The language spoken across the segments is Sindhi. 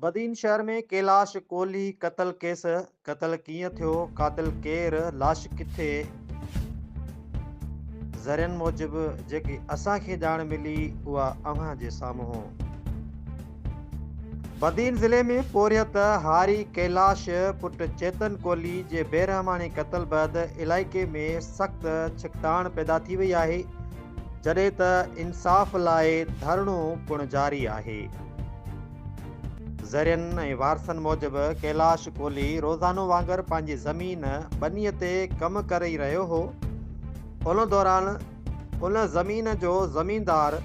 بدين شهر ۾ ڪيلاش ڪولهي قتل ڪيس، قتل ڪيئن ٿيو، قاتل ڪير، لاش ڪٿي؟ ذريعن موجب جيڪي اسان کي ڄاڻ ملي اها اوهان جي سامهون. بدين ضلعي ۾ پورهيت هاري ڪيلاش پٽ چيتن ڪولهي جي بيرحماڻي قتل بعد علائقي ۾ سخت ڇڪتاڻ پيدا ٿي وئي آهي، جڏهن ته انصاف لاء ڌرڻو پڻ جاري آهي. ذريعن ۽ وارثن موجب ڪيلاش ڪولهي روزانو وانگر پنهنجي زمين ٻنيء تي ڪم ڪري رهيو هو، ان دوران ان زمين جو زميندار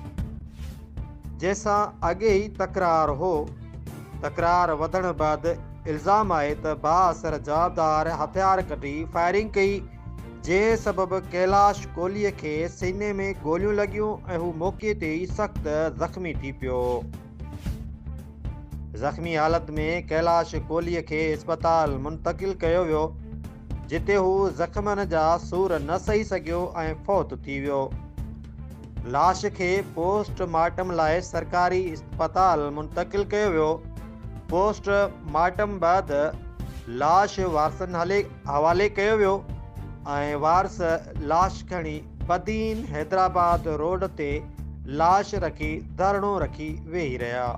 جنهن سان اڳي ئي تڪرار هو، تڪرار وڌڻ بعد الزام آهي ته بااثر جوابدار هٿيار ڪڍي فائرنگ ڪئي، جنهن سبب ڪيلاش ڪولهي کي سيني ۾ گوليون لڳيون ۽ هو موقعي تي ئي سخت زخمي ٿي پيو. زخمي حالت ۾ ڪيلاش ڪولهي کي اسپتال منتقل ڪيو ويو، جتي هو زخمن جا سور نه سهي سگهيو ۽ فوت ٿي ويو. لاش کي پوسٽ مارٽم لاء سرڪاري اسپتال منتقل ڪيو ويو. پوسٽ مارٽم بعد لاش وارثن حوالي ڪيو ويو ۽ وارث لاش کڻي بدين حيدرآباد روڊ تي لاش رکي ڌرڻو رکي ويهي رهيا.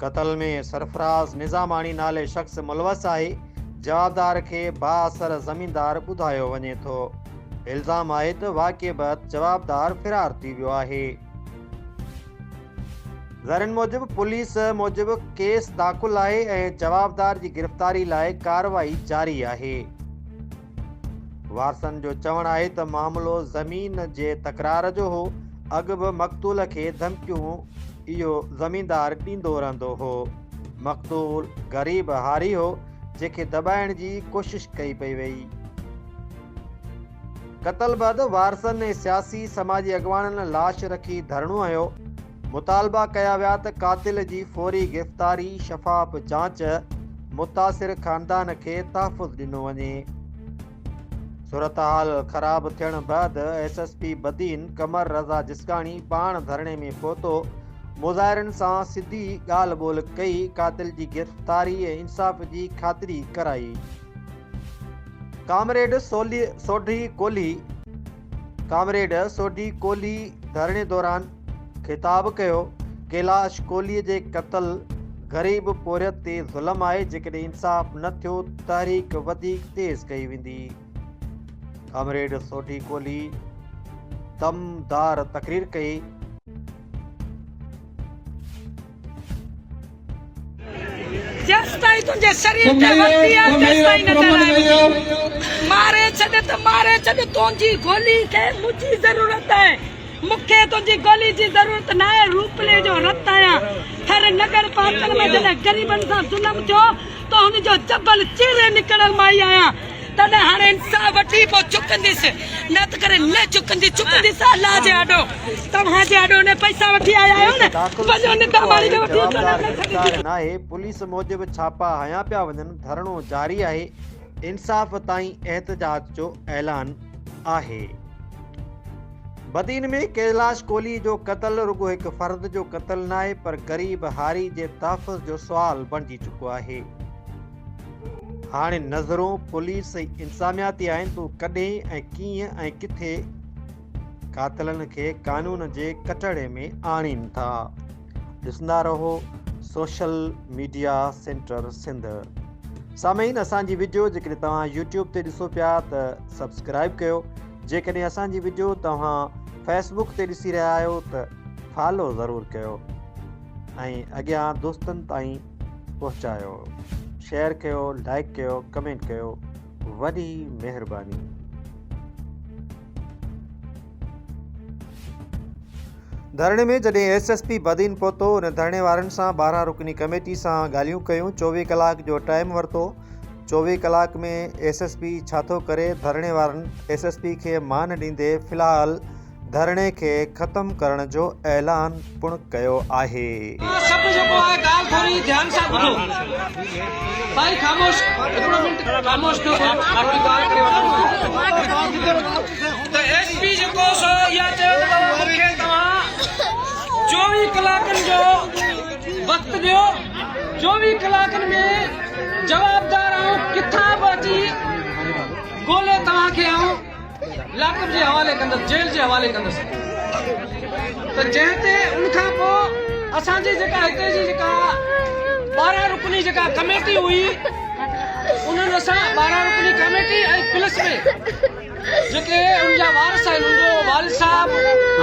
قتل ۾ سرفراز نظاماڻي نالي شخص ملوث آهي، جوابدار کي بااثر زميندار ٻڌايو وڃي ٿو. الزام آهي ته واقعي بعد جوابدار فرار ٿي ويو آهي. ذريعن موجب پوليس موجب ڪيس داخل آهي ۽ جوابدار جي گرفتاري لاء ڪارروائي جاري آهي. وارثن جو چوڻ آهي ته معاملو زمين جي تڪرار جو هو، اڳ به مقتول کي ڌمڪيون اهو زميندار ڏيندو رهندو هو، مقتول غريب هاري هو، جنهن کي دٻائڻ جي ڪوشش ڪئي پئي وئي. قتل بعد وارثن ۽ سياسي سماجي اڳواڻن لاش رکي ڌرڻو هنيو، مطالبا ڪيا ويا ته قاتل جي فوري گرفتاري، شفاف جاچ، متاثر خاندان کي تحفظ ڏنو وڃي. صورتحال خراب ٿيڻ بعد S S P Badin Qamar Raza Jiskani پاڻ ڌرڻي ۾ پهتو، مظاهرين سان سڌي ڳالهه ٻولهه ڪئي، قاتل جي گرفتاري ۽ انصاف جي خاطري ڪرائي. ڪامريڊ سوڍي ڪولهي ڪامريڊ سوڍي ڪولهي ڌرڻي دوران خطاب ڪيو، ڪيلاش ڪولهي جي قتل غريب پورهيت تي ظلم آهي، جيڪڏهن انصاف نه ٿيو تحريڪ وڌيڪ تيز ڪئي ويندي. ڪامريڊ سوڍي ڪولهي دمدار تقرير ڪئي. جيستائين تنهنجي سرير تي وردي آهي تيستائين نظر آهي منهنجي. ماري ڇڏ ته ماري ڇڏ تنهنجي گولي کي منهنجي ضرورت آهي مون کي تنهنجي گولي جي ضرورت ناهي روپلي جو رت آهيان ٿر نگر پارڪر ۾ جڏهن غريبن سان ظلم ٿيو ته هن جو جبل چيري نڪرڻ مائي آهيان تڏهن هاڻي انصاف وٺي پوء جهڪنديس، نه ته ڪري نه جهڪنديس، جهڪنديس الله جي آڏو، توهان جي آڏو نه پئسا وٺي آيا آهيو ڪيس نه، داخل وڃو ٿي چڪو نڪاماڻي آهي، کي وٺي اچو نه جوابدار نه گرفتار ڇڏينديس. ناهي، پوليس موجب ڇاپا هنيا پيا وڃن، ڌرڻو جاري آهي، انصاف تائين احتجاج جو اعلان آهي. بدين ۾ ڪيلاش ڪولهي جو قتل رڳو هڪ فرد جو قتل ناهي پر غريب هاري جي تحفظ جو سوال بڻجي چڪو آهي. هاڻي نظرون پوليس ۽ انتظاميا تي آهن ته هو ڪڏهن ۽ ڪيئن ۽ ڪٿي قاتلن کي قانون جي ڪٽهڙي ۾ آڻين ٿا. ڏسندا رهو سوشل ميڊيا سينٽر سنڌ. سامعين اسان جي وڊيو جيڪڏهن توهان يوٽيوب تي ڏسو پيا ته سبسڪرائب ڪيو جيڪڏهن اسان جي وڊيو توهان فيسبوڪ تي ڏسي رهيا آهيو ته فالو ضرور ڪيو ۽ اڳيان دوستن تائين پهچايو شيئر ڪيو لائيڪ ڪيو ڪمينٽ ڪيو وڏي مهرباني. ڌرڻي ۾ جڏهن ايس ايس پي بدين پهتو ان ڌرڻي وارن سان 12 رڪني ڪميٽي سان ڳالهيون ڪيون 24 ڪلاڪ جو ٽائيم ورتو 24 ڪلاڪ ۾ ايس ايس پي ڇا ٿو ڪري ڌرڻي وارن ايس ايس پي کي مان ڏيندي في الحال ڌرڻي کي ختم ڪرڻ جو اعلان پڻ ڪيو آهي. توهان سڀ جيڪو آهي ڳالهه ٿوري ڌيان سان ٻڌو. ڀائي خاموش هڪڙو منٽ خاموش ٿيو باقي ڳالهه ڪري وٺون ته ايس پي جيڪو سو اها چيو ته مون کي توهان 24 ڪلاڪن جو ڏيو 24 ڪلاڪن ۾ جوابدار آئون ڪٿان به اچي ڳولي توهان کي آئون لاڪپ جي حوالي ڪندس جيل جي حوالي ڪندس ته جنهن تي ان کان پوء اسان جي جيڪا هتي جي جيڪا 12 رڪني جيڪا ڪميٽي هئي انهن اسان 12 رڪني ڪميٽي ۽ پلس ۾ جيڪي ان جا وارث آهن ان جو والد صاحب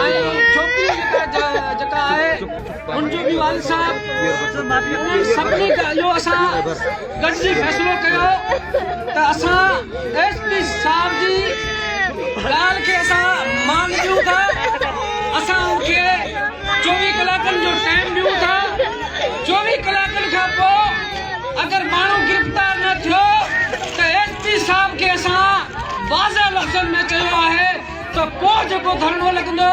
۽ ڇوڪري جيڪا جيڪا آهي ان جو به والد صاحب انهن سڀني اهو اسان گڏجي فيصلو ڪيو ته اسان ايس پي صاحب جي ڳالهه کي اسان مان ڏيون ٿا اسان ان کي 24 ڪلاڪن جو ٽائيم ڏيون ٿا 24 ڪلاڪن کان پوء اگر ماڻهو گرفتار نه ٿيو ته ايس پي صاحب کي اسان واضح لفظن ۾ چيو آهي ته پوء جيڪو ڌرڻو لڳندو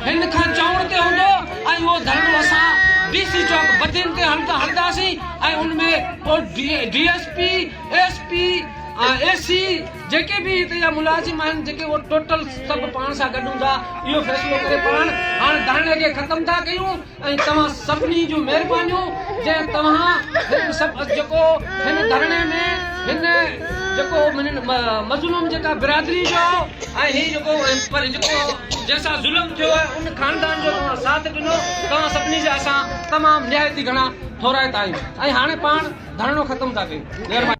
هن کان چوڻ تي هوندو ۽ اهو ڌرڻو اسان ڊي سي چوڪ بدين تي هڻنداسين ۽ ان ۾ پوء D S P, S P, A C جيڪي به هتي جا ملازم آهن جيڪي اهو ٽوٽل سڀ پاڻ سان گڏ هوندا اهو فيصلو ڪري پاڻ هاڻ ڌرڻي کي ختم ٿا ڪيون ۽ توهان سڀني جون مهربانيون جنهن توهان هن سڀ جيڪو هن ڌرڻي ۾ هن جيڪو مظلوم جيڪا برادري جو ۽ هي جيڪو پر جيڪو جنهن سان ظلم ٿيو آهي ان خاندان جو توهان ساٿ ڏنو توهان سڀني جا اسان تمام نهايت ئي گهڻا ٿورائتا آهيون ۽ هاڻي پاڻ ڌرڻو ختم ٿا ڪيون مهرباني.